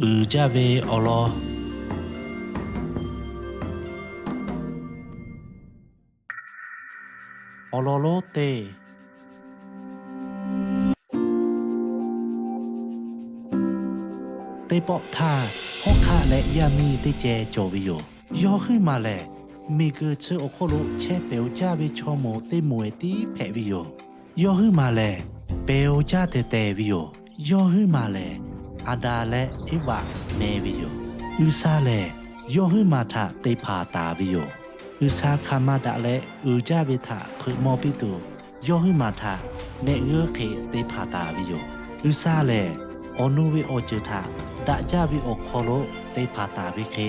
Uiˍ jaˇ ve awˬ lawn. Awˬ lawn lonˉ teˇ, teˇ pawˆ htaˇ, hawˉ hk'aˆ leh yaˇ miˇ teˇ ceh cawˬ ve yoˬ. Yawˇ huiˉ maˬ lehˬ, miˬguiˬ chi awˬ hk'oˆ lo chehˇ pehˍ-oˬ jaˇ ve chaw moˍ teˇ moˍ-ehˍ tiˉ hpehꞈ ve yoˬ. Yawˇ huiˉ maˬ lehˬ, pehˍ-oˬ jaˇ tehˬ tehˬ ve yoˬ. Yawˇ huiˉ maˬ lehˬ, Aˍdanˍ leh Eˇvaꞈ meh ve yoˬ. G'uiˬsha lehˬ, yawˇ huiˉ maˬ htaꞈ te hpanˍ taˍ ve yoˬ. G'uiˬsha hk'aˬ ma daꞈ leh uiˍ jaˇ ve htaꞈ hpeuꞈ maw piˇ tuˬ, yawˇ huiˉ maˬ htaꞈ mehˆ g'euˆ hk'e te hpanˍ taˍ ve yoˬ. G'uiˬsha lehˬ, awˬ nu ve awˬ ceuˬ htaꞈ daꞈ jaˇ ve awˬ hk'aw lo te hpanˍ taˍ ve hk'e,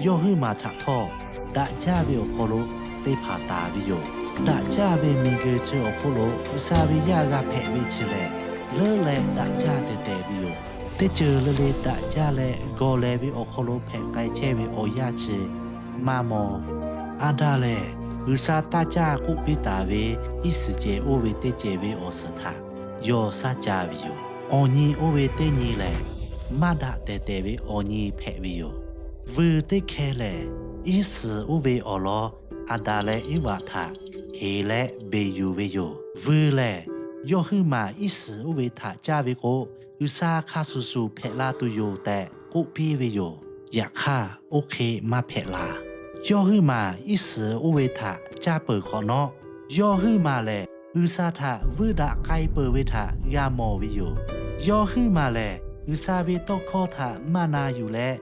yawˇ huiˉ maˬ htaꞈ htawˇ daꞈ jaˇ ve awˬ hk'aw lo te hpanˍ taˍ ve yoˬ. Daꞈ jaˇ ve miˬguiˬ chi awˬ hk'oˆ lo G'uiˬsha ve yaˇ g'a hpehꞈ ve chi lehˬ, leuˉ leh daꞈ jaˇ tehˬ tehˬ ve yoˬ. Teˇ ceuˬ le le daꞈ jaˇ leh gawˬ lehˬ ve awˬ hk'aw lo hpehꞈ k'ai chehˇ ve awˬ yanˇ chi maˇ maw. Aˍdanˍ lehˬ, G'uiˬsha taˇ caˇ k'oˆ piˇ taˍ ve iˉ suhˍ cehˬ oˇ ve teˇ cehˬ ve awˬ suhˍ htaꞈ yawˇ shaˉ ca ve yoˬ. Awˬ nyi oˇ ve teˇ nyi lehˬ, maˇ daꞈ tehˬ tehˬ ve awˬ nyi hpehꞈ ve yoˬ. Vuiˬ teˇ hkeh lehˬ, iˉ suhˍ oˇ ve awˬ lawn Aˍdanˍ leh Eˇvaꞈ htaꞈ heˍ leh beˬ yuˬ ve yoˬ. Vuiˬ lehˬ, yawˇ huiˉ maˬ iˉ suhˍ oˇ ve htaꞈ caˇ ve k'o, G'uiˬsha hk'a shuˍ shuˍ hpehꞈ la tuˬ yoˬ tehꞈ k'oˆ piˇ ve yoˬ. Yaꞈ hk'aˇ, oˇ hk'e maˇ hpehꞈ la. Yawˇ huiˉ maˬ iˉ suhˍ oˇ ve htaꞈ caˇ peuˬ hk'awꞈ nawˉ, yawˇ huiˉ maˬ lehˬ G'uiˬsha htaꞈ vuiˇ daꞈ k'ai peuˬ ve htaꞈ g'a mawˬ ve yoˬ. Yawˇ huiˉ maˬ lehˬ, G'uiˬsha ve tawˇ hkawˇ htaꞈ maˇ na yuˬ leh,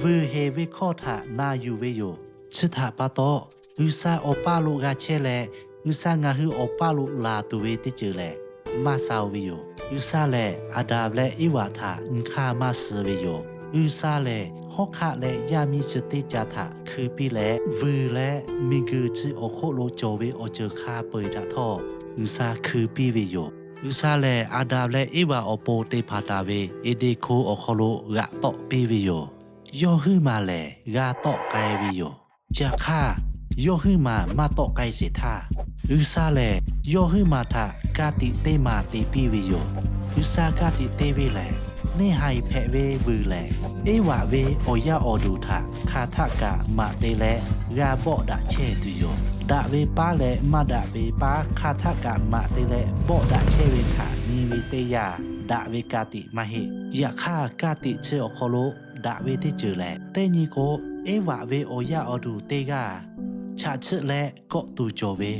vuiˬ heˍ ve hkawˇ htaꞈ na yuˬ ve yoˬ. Chi htaꞈ pa taw, G'uiˬsha awˬ paˇ lo g'a chehˇ leh, G'uiˬsha ngaˬ hui awˬ paˇ lo laˬ tuˬ ve teˇ ceuˬ lehˬ, maˇ sha-o ve yoˬ. G'uiˬsha lehˬ, Aˍdanˍ leh Eˇvaꞈ htaꞈ nyi hk'aˇ maˇ suh ve yoˬ. G'uiˬsha lehˬ, hawˉ hk'aˆ leh yaˇ miˇ chi teˇ ca htaꞈ hkui piˇ leh, vuiˬ leh miˬguiˬ chi awˬ hk'oˆ lo cawˬ ve awˬ ceuˬ hk'a peu-eˬ htaꞈ htawˇ G'uiˬsha hkui piˇ ve yoˬ. G'uiˬsha lehˬ, Aˍdanˍ leh Eˇvaꞈ awˬ pon te hpanˍ taˍ ve Eˍdenˍ hko awˬ hk'aw lo g'aꞈ tawˆ piˇ ve yoˬ. Yawˇ huiˉ maˬ lehˬ, g'a tawˆ k'ai ve yoˬ. Yaꞈ hk'aˇ, yawˇ huiˉ maˬ maˇ tawˆ k'ai sheˍ htaˇ, G'uiˬsha lehˬ yawˇ huiˉ maˬ htaꞈ ka tiꞈ teˇ maˬ te piˇ ve yoˬ. G'uiˬsha ka tiꞈ te ve lehˬ, neˇ haiˬ hpehꞈ ve vuiˬ lehˬ, Eˇvaꞈ ve awˬ yaˇ awˬ duˬ htaꞈ hk'aˬ htaˆ kaꞈ maꞈ te leh g'a bawˆ daꞈ chehˇ tuˬ yoˬ. Daꞈ ve paˉ leh maˇ daꞈ ve paˉ hk'aˬ htaˆ kaꞈ maꞈ te leh bawˆ daꞈ chehˇ ve htaꞈ nyi ve teˇ yanˇ, daꞈ ve ka tiꞈ maˇ heˆ. Yaꞈ hk'aˇ, ka tiꞈ chi awˬ hk'aw lo daꞈ ve teˇ ceuˬ lehˬ, teˇ nyi k'o, Eˇvaꞈ ve awˬ yaˇ awˬ duˬ teˇ g'aˇ chaꞈ chiˆ leh kawˆ tuˬ cawˬ ve,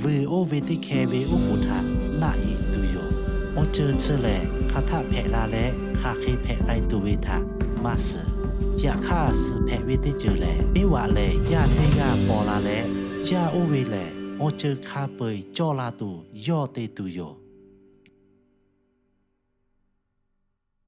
vuiˬ oˇ ve teˇ hkeh ve oˉ k'oˍ htaꞈ naˆ yeꞈ tuˬ yoˬ. Awˬ ceuˬ chi lehˬ, hk'aˬ htaˆ hpehꞈ la leh hk'aˬ hk'e hpehꞈ k'ai tuˬ ve htaꞈ maˇ shiˍ. Yaꞈ hk'aˇ, suhˍ hpehꞈ ve teˇ ceuˬ lehˬ, Eˇvaꞈ lehˬ yaˇ teˇ g'aˇ paw la leh, yaˇ oˇ ve lehˬ awˬ ceuˬ hk'a peu-eˬ cawˇ la tuˬ yawˇ te tuˬ yoˬ.